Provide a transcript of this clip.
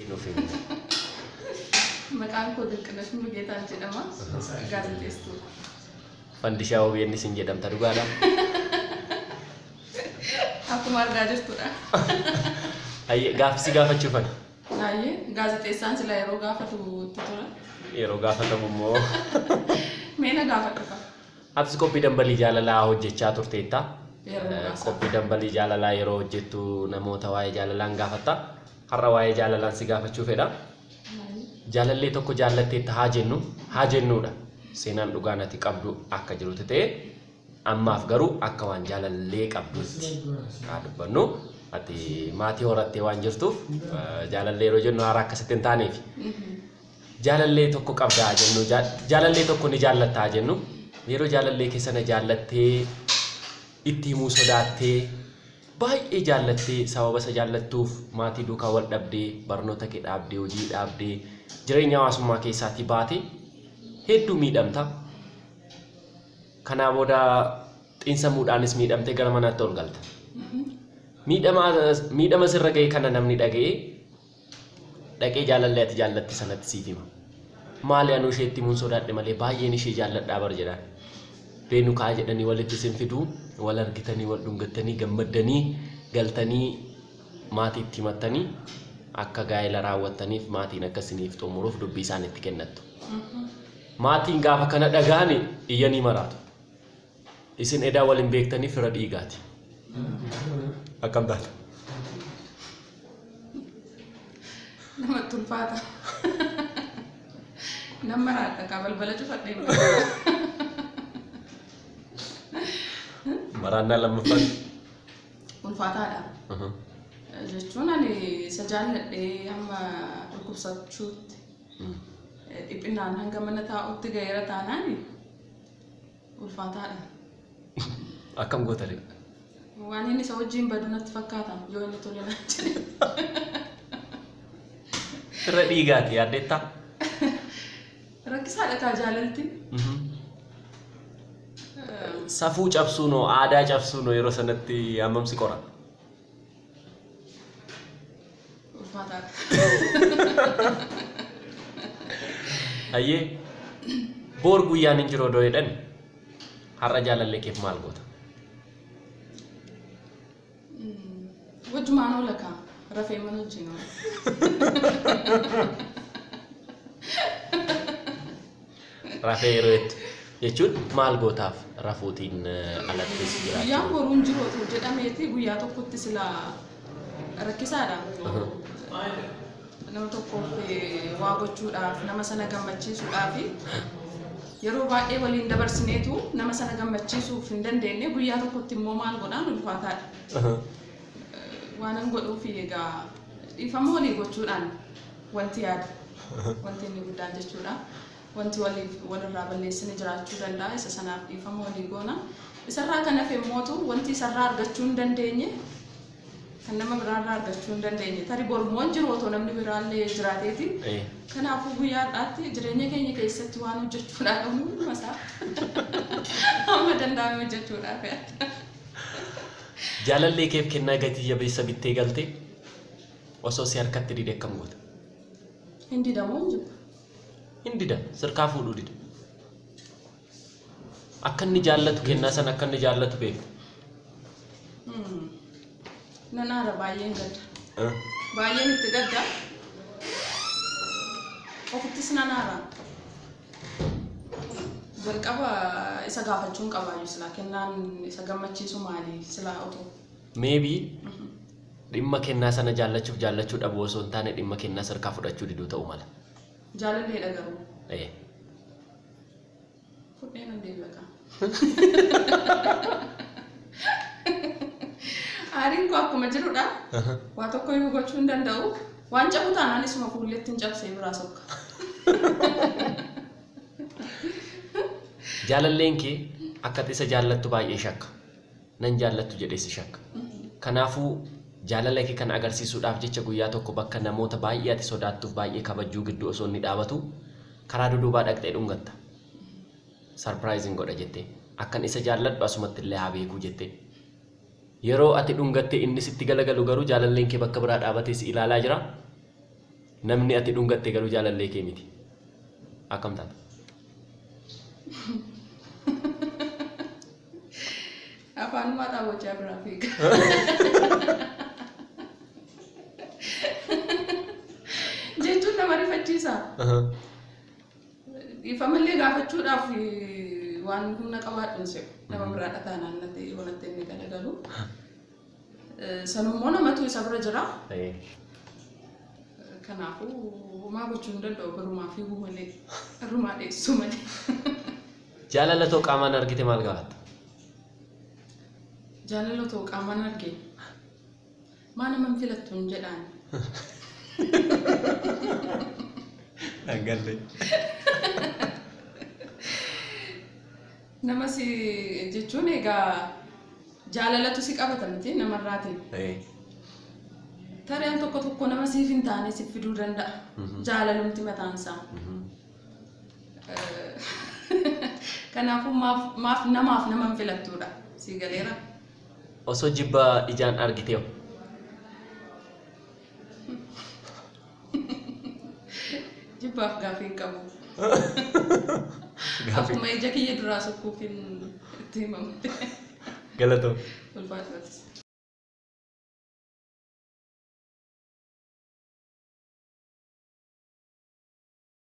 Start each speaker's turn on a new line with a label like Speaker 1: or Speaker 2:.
Speaker 1: Nuuf himi.
Speaker 2: Maqaan koo Dinqinash Mulugeetaan jedhama. Gaazexeessituudha.
Speaker 1: Fandishaa OBN isin jedhamta dhugaadha.
Speaker 2: Akkuma argaa jirtudha.
Speaker 1: Hayyee gaaffii gaafachuufan.
Speaker 2: Hayyee gaazexeessaan sila yeroo gaafatu itti tola.
Speaker 1: Yeroo gaafatamu immoo.
Speaker 2: Mee na gaafadhu qaba.
Speaker 1: Atis qophii dambalii jaalalaa hojjechaa turteetta.
Speaker 2: Yeroo muraasa.
Speaker 1: Qophii dambalii jaalalaa yeroo hojjettu namoota waa'ee jaalalaan gaafatta. Har'a waa'ee jaalalaan si gaafachuu fedha. Jaalallee tokko jaallatteetta haa jennu haa jennuudha. Seenaan dhugaan ati qabdu akka jirutti ta'e ammaaf garuu akka waan jaalallee qabdutti haa dubbannu. Ati maatii horattee waan jirtuuf jaalallee yeroo jennu haaraa akkasitti hin taaneef. Jaalallee tokko qabda haa jennu jaalallee tokko ni jaallatta haa jennu yeroo jaalallee keessana jaallattee itti himuu sodaattee baay'ee jaallattee sababa isa jaallattuuf maatii duukaa wal dhabdee barnoota kee dhaabdee hojii dhaabdee jireenya hawaasummaa keessaatii baate hedduu miidhamta. Kanaa booda xiinsammuudhaanis miidhamtee gara manaatti ol galta. Miidhama sirra ga'e kana namni dhaga'ee dhaqee jaalallee ati jaallatte sanatti siif hima. Maali anuu isheetti himuun sodaadhe malee baay'een ishee jaalladhaa bar jedhaan. Beenu kaa jedhanii walitti isin fiduu wal argitanii wal dhungattanii gammaddanii galtanii maatiitti himattanii akka gaa'ela raawwattaniif maatiin akka isiniif xumuruuf dubbii isaan itti kennattu. Maatiin gaafa kana dhaga'ani iyyanii maraatu. Isin edaa waliin beektanii fira dhiigaati. Akkam taata?
Speaker 2: Namatti ulfaata. Nan maraadha kaa balbala cufadhee.
Speaker 1: Maraannaa lammaffaan.
Speaker 2: Ulfaataadha. Jechuun ani isa jaalladhee hamma dhukkubsachuutti dhiphinaan hanga mana taa'utti ga'eera taanaan ulfaataadha.
Speaker 1: Akkam goota ree?
Speaker 2: Waan inni isa wajjin badu natti fakkaata yoo inni tole naan jedhe.
Speaker 1: Fira dhiigaati yaaddeettaa?
Speaker 2: Rakkisaadha kaa jaalalti.
Speaker 1: Safuu cabsuunoo aadaa cabsuunoo yeroo sanatti hammam si qora?
Speaker 2: Ulfaataadha.
Speaker 1: Hayyee boor guyyaan hin jiru odoo jedhan har'a jaalallee keef maal goota?
Speaker 2: Wajjumaan oola kaa rafee mana wajjin oola.
Speaker 1: Rafee yeroo jettu jechuun maal gootaaf rafuutiin alattis
Speaker 2: Guyyaan
Speaker 1: jiraachuu?
Speaker 2: boruu hin jiru otoo jedhameeti guyyaa tokkotti silaa rakkisaadha. Nama tokkoof waa gochuudhaaf nama sana gammachiisuudhaaf yeroo baay'ee waliin dabarsineetu nama sana gammachiisuuf hin dandeenye guyyaa tokkotti immoo maal godhaan ulfaataadha. Waanan godhuuf egaa dhiifama walii gochuudhaan wanti yaadu wanti inni guddaan jechuudha. Wanti waliif walirraa balleessine jiraachuu danda'a isa sanaaf dhiifama walii goona. Isarraa kan hafe immootu wanti isarraa argachuu hin dandeenye kan nama biraarraa argachuu hin dandeenye tarii bormoon jiru otoo namni biraallee jiraateeti. Kanaafuu guyyaa har'aatti jireenya keenya keessatti waan hojjechuudhaa qabnu hunduma isaa amma danda'ame hojjechuudhaaf yaadda.
Speaker 1: Jaalallee keef kennaa gatii jabeessa bittee galte osoo si harkatti dide akkam goota?
Speaker 2: Hin didamoo hin jibba.
Speaker 1: Hin dida sirkaa fuudhuu dida. Akka inni jaallatu kennaa sana akka inni jaallatu beekta.
Speaker 2: Nan aara baay'een gadda. Baay'een itti gadda. Ofittis nan aara. Jalqaba isa gaafachuun qabaayyuu silaa kennaan isa gammachiisu maali silaa otoo.
Speaker 1: Maybe dhimma kennaa sana jaallachuuf jaallachuu dhabuu osoo hin taane dhimma kennaa sirkaa fudhachuu diduu ta'uu mala.
Speaker 2: Jaalalleedha garuu. Fudhee nan deebi'a kaa. Aariin koo akkuma jirudha. Waa tokko iyyuu gochuu hin danda'u. Waan cabu taanaan isuma fuulleetti hin cabsee biraa sokka.
Speaker 1: Jaalalleen kee akka ati isa jaallattu baay'ee shakka. Nan jaallattu jedhee si shakka. Kanaafuu jaalala kee kana agarsiisuudhaaf jecha guyyaa tokko bakka namoota baay'ee ati sodaattuuf baay'ee kabajjuu gidduu osoo inni dhaabatu karaa duduubaa dhaqxee dhungatta. Sarpiraayiziin godha jettee akkan isa jaalladhu asumatti illee haa beekuu jettee. Yeroo ati dhungattee inni sitti galagalu garuu jaalalleen kee bakka biraa dhaabatee si ilaalaa jira. Namni ati dhungatte garuu jaalallee kee miti. Akkam taata?
Speaker 2: Afaanumaa dhaawwachaa biraa fiiga. Jechuun nama rifachiisa. Dhiifamallee gaafachuudhaaf waan humna qabaadhuun se'u. Nama biraadha taanaan natti wanatti inni galagalu. Sanummoo namatu isa bira jira. Kanaafuu homaa gochuu hin danda'u birumaa fiiguu malee irrumaa dheessuu malee.
Speaker 1: Jaalala too qaamaan argite maal gaafatta?
Speaker 2: Jaalala too qaamaan arge maa nama hin filattu hin jedhaan.
Speaker 1: Dhangalle.
Speaker 2: Nama si jechuun egaa jaalalatu si qabata miti namarraatiin. Tareen tokko tokko nama siif hin taane si fiduu danda'a. Jaalalumti mataan isaa. Kanaafuu maaf namaaf nama hin filattuudha. Si galeera.
Speaker 1: Osoo jibba ijaan argite hoo?
Speaker 2: Jibbaaf gaaffii hin qabu. Akkuma ija kiyya duraa sokkuuf hin itti himamu.
Speaker 1: Galatoo.
Speaker 2: Ulfaadha.